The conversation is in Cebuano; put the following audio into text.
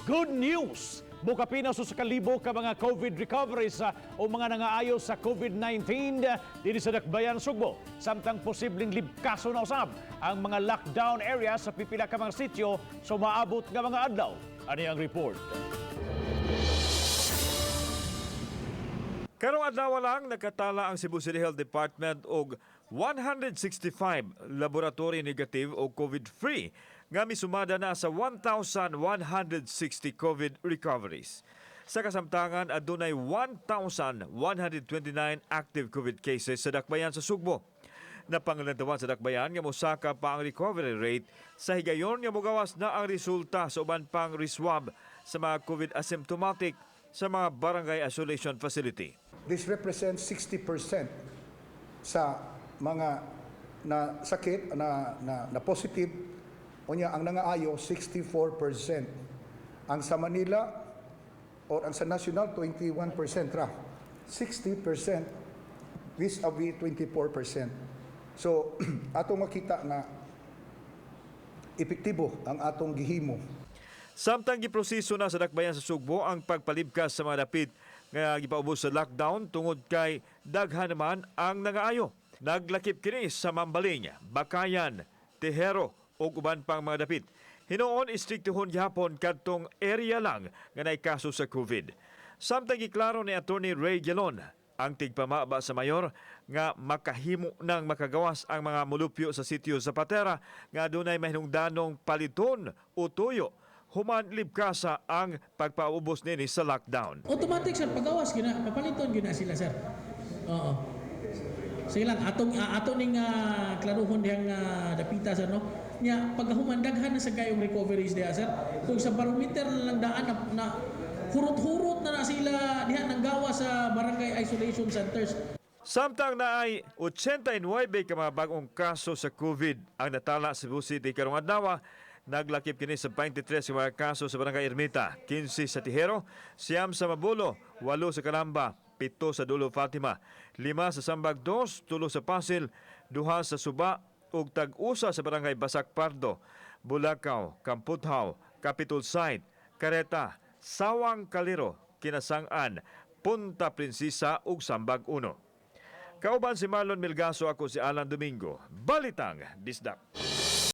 Good news! Mukapin na 1,000 ka mga COVID recoveries o mga nangaayo sa COVID-19 dinhi sa Dakbayan Sugbo. Samtang posibleng libkason na usab ang mga lockdown area sa pipila ka mga sityo sa maabot nga mga adlaw. Ani ang report. Karong adlaw lang nakatala ang Cebu City Health Department og 165 laboratory negative o COVID-free nga misumada na sa 1,160 COVID recoveries. Sa kasamtangan, adunay 1,129 active COVID cases sa Dakbayan sa Sugbo. Napangalantawan sa Dakbayan nga mosaka pa ang recovery rate sa higayon nga mogawas na ang resulta sa uban pang reswab sa mga COVID asymptomatic sa mga barangay isolation facility. This represents 60% sa mga na sakit na positive, unya ang nangaayo 64%. Ang sa Manila or ang sa national, 21% ra. 60% vis-a-vis 24%. So atong makita nga epektibo ang atong gihimo. Samtang giproseso na sa Dakbayan sa Sugbo ang pagpalibkas sa mga dapit nga gipaubos sa lockdown tungod kay daghan naman ang nangaayo. Naglakip kini sa Mambaling, Bakayan, Tejero ug uban pang mga dapit. Hinuon istriktuhon gihapon kadtong area lang nga naay kaso sa COVID. Samtang giklaro ni Attorney Ray Gilon ang tigpamaba sa mayor nga makahimo nang makagawas ang mga mulupyo sa sitio Zapatera nga adunay mahinungdanong paliton o tuyo human libkasa ang pagpaubos nini sa lockdown. Automatic, sir, pagawas gina, papaliton gina sila, sir. Oo. Sige lang atong ato ning klaruhon dihang dapita, sir, no. Nya pagkahuman daghan na sa kayong recoveries diha, sir. Kung sa barometer na lang daan na hurot-hurot na na sila diha nang gawa sa barangay isolation centers. Samtang naay 89 ka mga bagong kaso sa COVID ang natala sa Cebu City karong adlaw, naglakip kini sa 23 ka mga kaso sa Barangay Ermita, 15 sa Tijero, 9 sa Mabolo, 8 sa Calamba, 7 sa Dulo Fatima, 5 sa Sambag 2, 3 sa Pasil, 2 sa Suba ug tag-usa sa Barangay Basak Pardo, Bulacau, Kamputhaw, Capitol Site, Careta, Sawang Calero, Kinasangan, Punta Princesa ug Sambag 1. Kauban si Marlon Milgaso, ako si Alan Domingo. Balitang Bisdak.